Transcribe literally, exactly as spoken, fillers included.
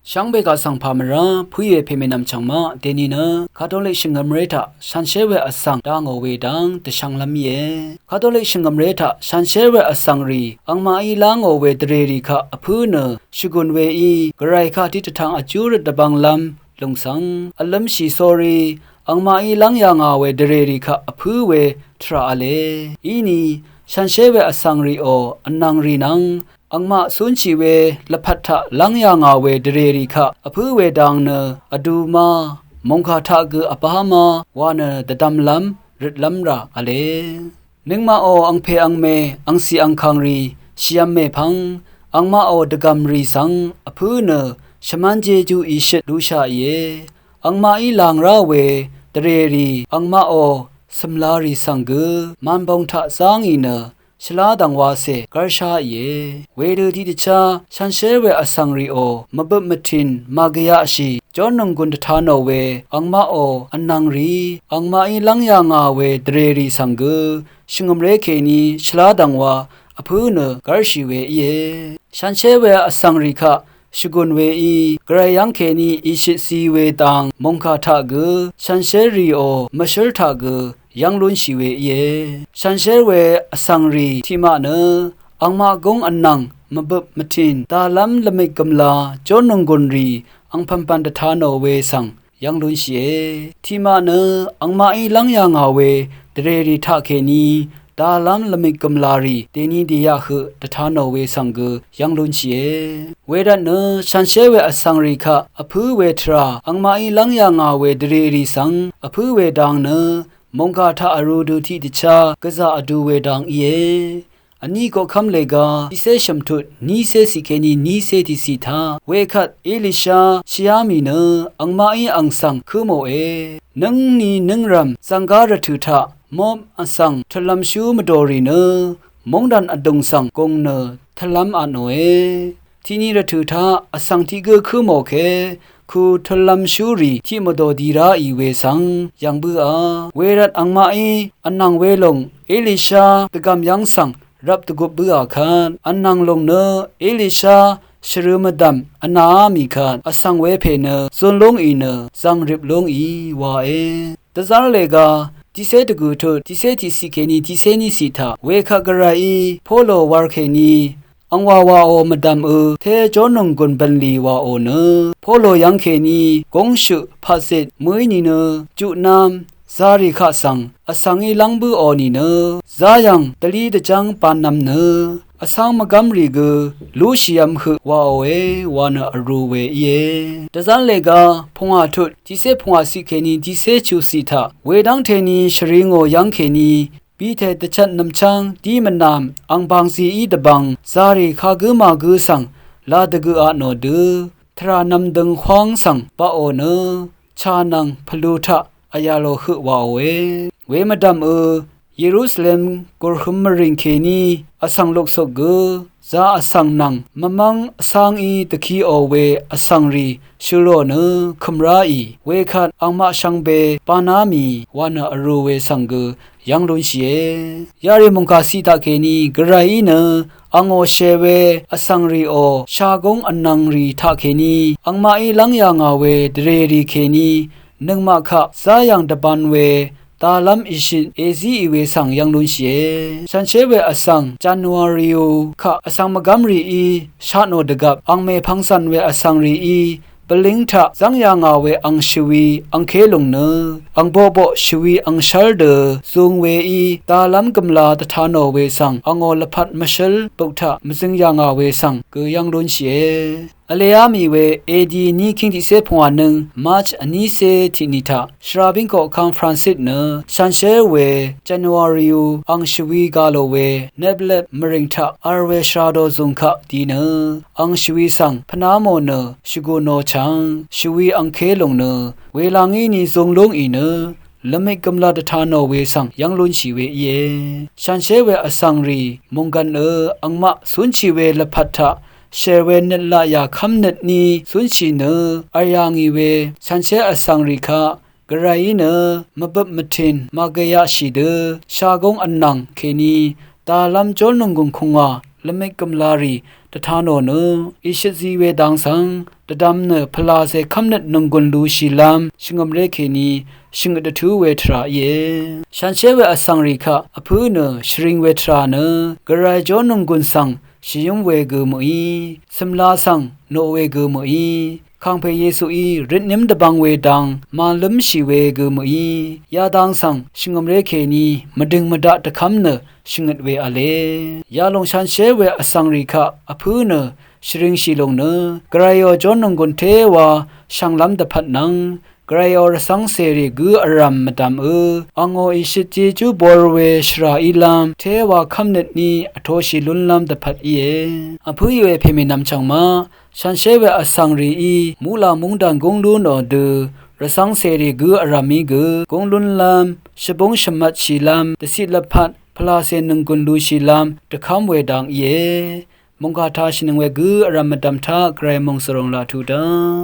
Shvngbe kaq svng pà mvrá púì we pèmènvm chv̀ngmaq dèní nø Katolik shvngø̀mré taq shànshér we vsvng dá ngò we dang dvshvnglv́m íe. Katolik shvngø̀mré taq shànshér we vsvng rì angmaqí lá ngò we dvrèrì kaq vpǿ nø shvgùn weí gvray kaq tiqdvtvng vjú røt dvbvnglv́m lùng svng vlǿmshì sórí angmaqí lv́ng yà ngà we dvrèrì kaq vpǿ we tvrà v̄le. Inī shànshér we vsvng rìò vnvng rì nvng angmaq cúnshì we lvpat taq lv́ng yà ngà we dvrèrì kaq vpǿ we dang nø vdū ma, mòngkà taq gø vbá ma wa nø dvdvmlv́m røtlv́m rà v̄le. Nøngmaqò angpè angmè, angcì angkàngrì, shìv̄m mèpvng, angmaqò dvgv̀mrì svng vpǿ nø shvmán jejú ìshøt lúshà íe. Angmaqí làng rá we dvrèrì angmaqò cø̀mlarì svng gø mànbòng taq zá ngì nø shvlá dv̀ng wacè gv́rshá íe. Wedø tiqdvchá shànshér we vsvng rìò mvbøp mvtìn màgvyaqshì jórnònggùn dvta nò we angmaqò vnvng rì angmaqí lv́ng yà ngà we dvrèrì svng gø shvngø̀mré kèní shvlá dv̀ng wa vpǿ nø gv́rshì we íe. Shànshér we vsvng rì kaq shvgùn weí gvray yv́ng kèní ìshøt zi we dang mòngkà taq gø shànshér rìò mvshǿl taq gø yv́ng lúnshì we íe. Shànshér we vsvng rì tiqmaq nø angmaq gúng vnvng mvbøp mvtìn dalv́m lvmik gø̀mla jórnònggùn rì angpv̀npv̀n dvta nò we svng yv́ng lúnshìe. Tiqmaq nø angmaqí lv́ng yà ngà we dvrèrì taqkèní dalv́m lvmik gø̀mlarì dèní dèyaq høq dvta nò we svng gø yv́ng lúnshìe. Wervtnø shànshér we vsvng rì kaq vpǿ we tvrà angmaqí lv́ng yà ngà we dvrèrì svng vpǿ we dang nø mòngkà taq vrū dø tiqdvchá gvzà vdū we dang íe. Vní koqkv́m lèga tiqcé shø̀mtut nícé ciq kèní nícé tiqciq taq wekvt Elisha shvyá mì nø angmaqí ang svng kǿ mòe. Nǿngni nǿngrv̀m zv̀nggá rvtø̀ taq mop vsvng tø̀lv̄mshú mvdòrì nø móngdàn vdùng svng gùng nø tø̀lv̄m vtnòe. Tiqni rvtø̀ taq vsvng tiq gǿ kǿ mò ke ku tø̀lv̄mshúrì tiq mvdò di ráì we svng yv̀ng bǿà. Wervt angmaqí vnvng welòng Elisha dvgv̀m yv́ng svng rvp dvgup bǿà kvt vnvng lòng nø Elisha shvrø̄ mvdv̀m vnàá mì kvt vsvng wepè nø zun lúngì nø zv̀ngrip lúngì wae. Dvzv́r lèga tiqcé dvgø̀ tut tiqcé tiqciq kèní tiqcé níciq taq wekvt gvrayí Polo wār kèní angwà wàò mvdv̀mø té jórnònggùn bv̀nlì wàò nø Polo yv́ng kèní gúngshøq paqzit mø̀í nìnø juqnv́m zarì kaq svng vsvngí lv́ng bǿò nìnø zayv̀ng dvlí dvjv́ng bānnv̄m nø vsv́ng mvgv́mrì gø lúshìv̄m høq wàòe wa nø vrū we íe. Dvzv́r lèga pungwà tut tiqcé pungwà ciq kèní tiqcé chuciq taq wedv́ngteni shvri ngò yv́ng kèní Bite dvchvt nv̀mchv́ng dí mvnam ang bàngzìí dvbvng zarì kagǿ màgǿ svng la dvgø a nò dø tvrà nv̀mdøng hwáng svng baqò nø chà nvng pvlu taq vyà lò høq wàòe. Wemvdv̀mø Yerusalem gùrhøm mvrìng kèní vsvng luksuk gø za vsvng nvng mvmv́ng vcá ngí dvkiò we vsvngrì shø̀ lò nø kø̀m ráì wekvt angmaq shvngbe bāná mì wa nø vrū we svng gø yv́ng lúnshìe. Yarì mòngkà ciq taqkèní gvrayí nø angò shè we vsvngrìò shagúng vnvngrì taqkèní angmaqí lv́ng yà ngà we dvrèrì kèní nøngmaq kaq záyv̀ng dvbān we dalv́m ìshøt èzíì we svng yv́ng lúnshìe. Shànshér we vsvng Januariu kaq vsvng mvgv́mrìí shatnò dvgvp angmè pvngzv̀n we vsvngrìí bvlíng taq zv́ng yà ngà we ang shvwi angké lùng nø ang boqboq shvwi angshv́r dø zūng weí dalv́m gø̀mla dvta nò we svng angò lvpat mvshǿl bø̀k taq mvzøng yà ngà we svng gø yv́ng lúnshìe. Vleá mì we edi ní kíng tiqcé pungwà nøng March vnícé tiqni taq shvrabíng koqkv́ng Francis nø shànshér we Januariu ang shvwi ga lò we neplep mvrìng taq v̄r we shvra dozung kaq di nø ang shvwi svng pvná mò nø shvgù nò chv̀ng shvwi angké lùng nø wela ngí ni zūng lúngì nø lvmik gø̀mla dvta nò we svng yv́ng lúnshì we íe. Shànshér we vsvngrì mònggv̀n ø angmaq cúnshì we lvpat taq shèr we nøt laqyà kv́mnøt ní cúnshì nø v̄r yà ngì we shànshér vsvngrì kaq gvrayí nø mvbøp mvtìn màgvyaqshì dø shagúng vnvng kèní dalv́m jórnònggùng kùngwà lvmik gø̀mlarì dvta nò nø, ìshøt zi we dang svng dvdvm nø pvlacè kv́mnøt nònggùn lushìlv́m shvngø̀mré kèní shvngøt dvtú we tvrà íe. Shànshér we vsvng rì kaq vpǿ nø shvring we tvrà nø, gvray jó nònggùn svng shvyǿm we gø mø̀í, cø̀mla svng noq we gø mø̀í, kàngpè Yesuí røtnǿm dvbvng we dang màlǿmshì we gø mø̀í, yadang svng shvngø̀mré kèní mvdø̀ng mvdaq dvkv́m nø shvngøt we v̄le. Yalòng shànshér we vsvng rì kaq vpǿ nø shvringshì lòng nø, gvrayò jó nònggùn téwa shvnglv́m dvpvt nvng, gvrayò rvcv́ng cèrì gǿ vrv̀m mvdv̀m ø, angò ìshøt jejú bor we shvrà ílv́m téwa kv́mnøt ní vtoshì lúnlv́m dvpvt íe. Vpǿí we pèmì nvmchv̀ng maq, shànshér we vsvng rìí muqlà mungdàn gúng lú nò dø, rvcv́ng cèrì gǿ vrv̀m í gø gúng lúnlv́m, shvbúng shvmvtshìlv́m, dvciq lvpat pvlacè nònggùn lushìlv́m dvkv́m we dang íe. Mòngkà tashìnøng we gǿ vrv̀m mvdv̀m taq gvray mòngsvròng laq tuq dv́ng.